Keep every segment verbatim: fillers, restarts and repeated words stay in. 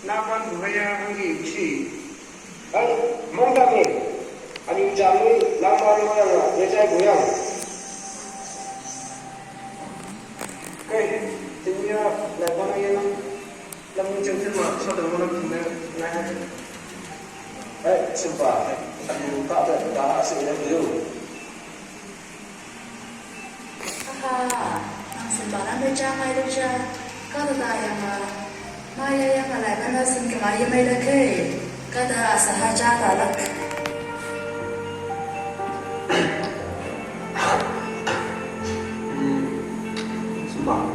Laban buhaya anggi usi. Ang mongkami. Ani ujami laban moyang la, rejai goyang. Oke, jadinya laban yang lam jengkel ma, so dong lam jengkel, nah. Eh, sumpah. Ani tak ada, tak ada sih yang dulu. Aha, nang simba nang beja mai beja, kata ta yang a, maya yang a lai bana sim kama ya mai da kai, kata a sahaja ta lak. Hmm, simba,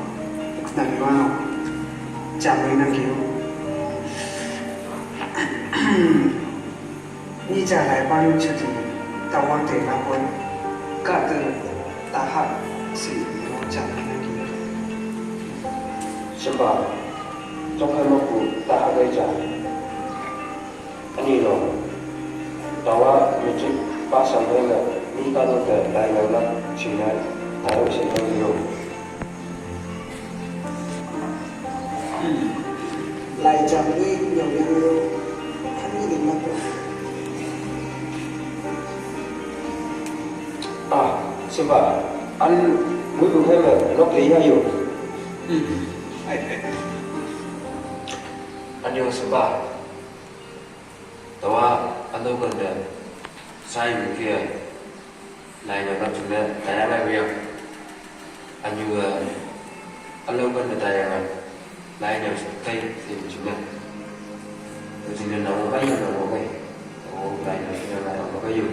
nang iwano, jam mai nang kiyo. Ni ja lai ban chuti tawang te na pon ka te ta ha si no ja na ki. Simba, chokai mo ku ta ha gai ja. Ani no. Tawa mi chik pa sang gai na ni ka no te lai na na chi na ta ro si no yo. Lai jam ni nyong yang ro. Kami ni mak. Ah, simba. An mu bu hai ma lok le ya yo. An yo simba. Tawa alo kan da sai mu kia. Lai na kap chule tayang ai wiang. Anyu alo kan da tayang ai. Lai na kai tim chule. Chule na mo kai na mo kai. O lai na chule na mo kai yu.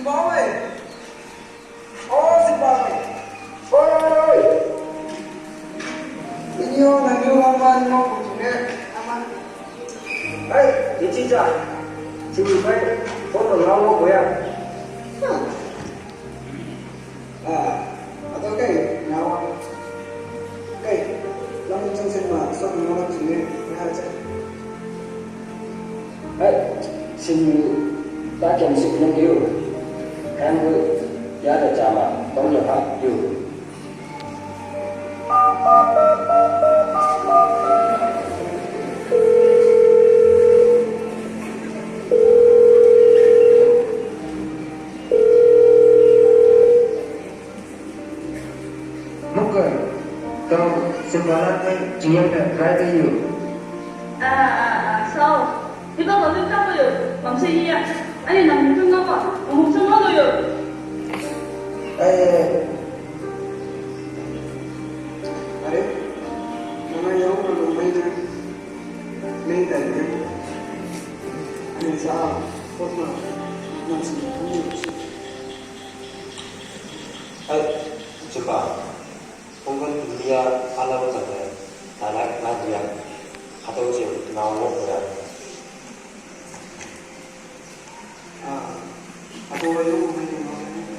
Simba oi. Oh, simba oi. Oi, oi, oi. Inyo nang yo laman mo kuchine aman. Hai, ichi ja. Sini pai. Foto lawo koya. Ah, atau kai, nyawa. Kai, lamun cing sen ma, sok nyawa cing ne, nyawa cing. Hai, sin ta kiam sik nang kiu. Kan bu, ya da jama, tong ya pak, yu. Mukun, tong sempalan ai jingyan da drive yu. Ah, ah, ah, so, iba ko lim ta ko yu, mam se iya. Ani nang lim ta ko, mam se mo lo yu. Eh, are, mama yau na lo mai na, mai da ne. Ani sa, ko na, na si, ni si. Ai, coba. Pungkan dunia alam tengah, tanak nak dia, atau jin, nawa berat. Ah, atau wayo, wayo, wayo.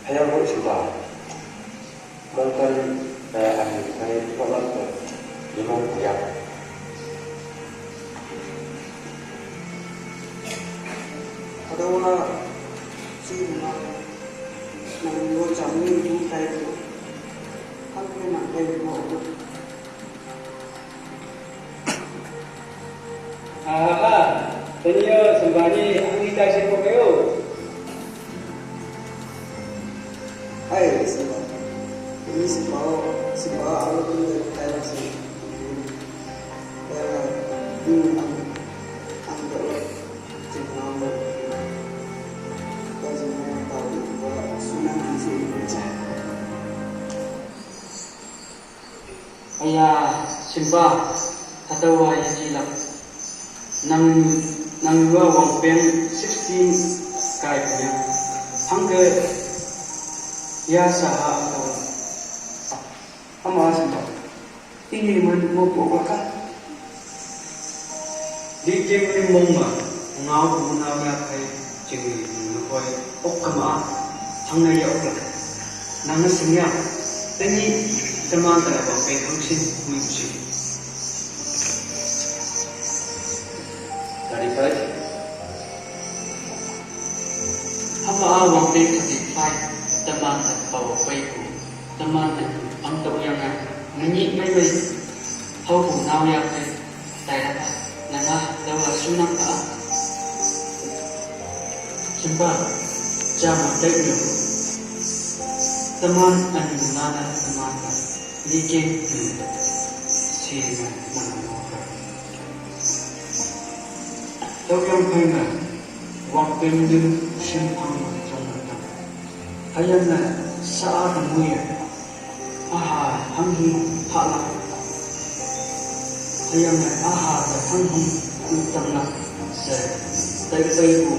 Hayang mo coba. Mungkin, eh, ahli, kaya itu, limong kuya. Adawa si na nang yo chang ni du kai ko. Hak ne nang kai ko. Aha, teniyo sembani ang itai se ko kayo. Hai, sembani. Ini sembao, sembao aku tu dari Thailand sih. Aya, simba, hatawa ya jilak. Nang, nang yuwa wang peng sixteen kai punya. Hangke ya saha hatawa. Ama simba. Ini man mo po ka. Di kem ni mong ma. Ngau u nau ya phei, jing ni nung na koi, ok kama, hang na ya ok la. Nang na sing ya, tani, teman ta ba phei hang sin, mui u sin. Thirty-five. Hama a wang phei thirty-five, teman ta ba phei ku, teman ta ang ta u yang a, nani mai mai, hau ku nau ya phei. Tairaba, nanga dawa sunang ka. Simba, jama tayo. Teman anu nana teman ka. Likin tu. Sima mana moka. Tau yang paima. Wang pendu simpang macam macam. Hayana sa kamuya. Aha hanghi phalak. Hayang ai aha da hanghi utang lak se. Tai tai ku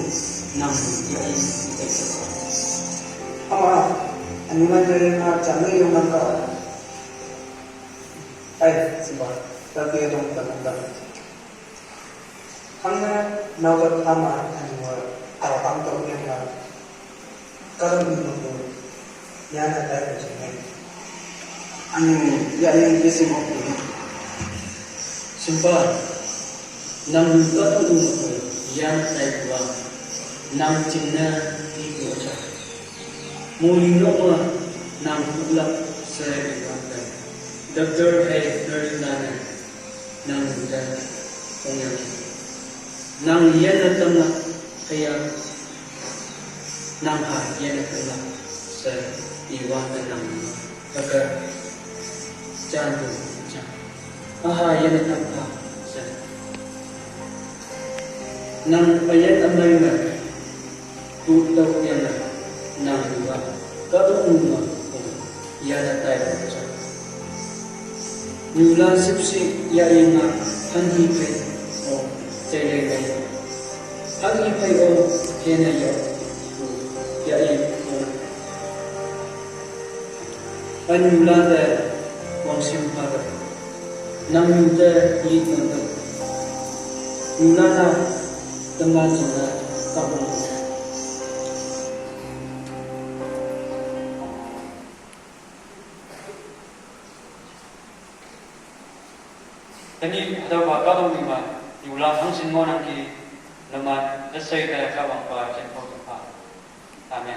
nang ya ai tai sai. Ama, animan dari ma chami yung man ka. Ai, simba, tapi dong tanang dang. Hangna naugat ama aniwa tau ang tau yang la. Karam ni mako. Yana tai ko chingai. Ani ya yang kisi mako. Simba. Nang nuka tu mako. Yana tai ko. Nang chinna ni ko cha. Muli no ma nang kulak sai ko. Doctor hai nari nana. Nang da kong yang. Nang yana tama kaya. Nang ha yana tama sa iwa ka nang. Kaka. Chan tu chan. Aha yana tama sa. Nang ayan amai ma. Tu tau yana nang iwa. Ka tu uma. Yana tai ko cha. Nula sipsi ya ima hanhi pe o tele me. Hanhi pe o hena ya ya ima. Anula de wang simpa de. Nang nute yi nute. Nula na teman sina kapung. Tani hadau ba kadong ni ma, yula hang sin ngo nang ki, naman, nasai ta ka bang pa, chen pau tu pa. Amen.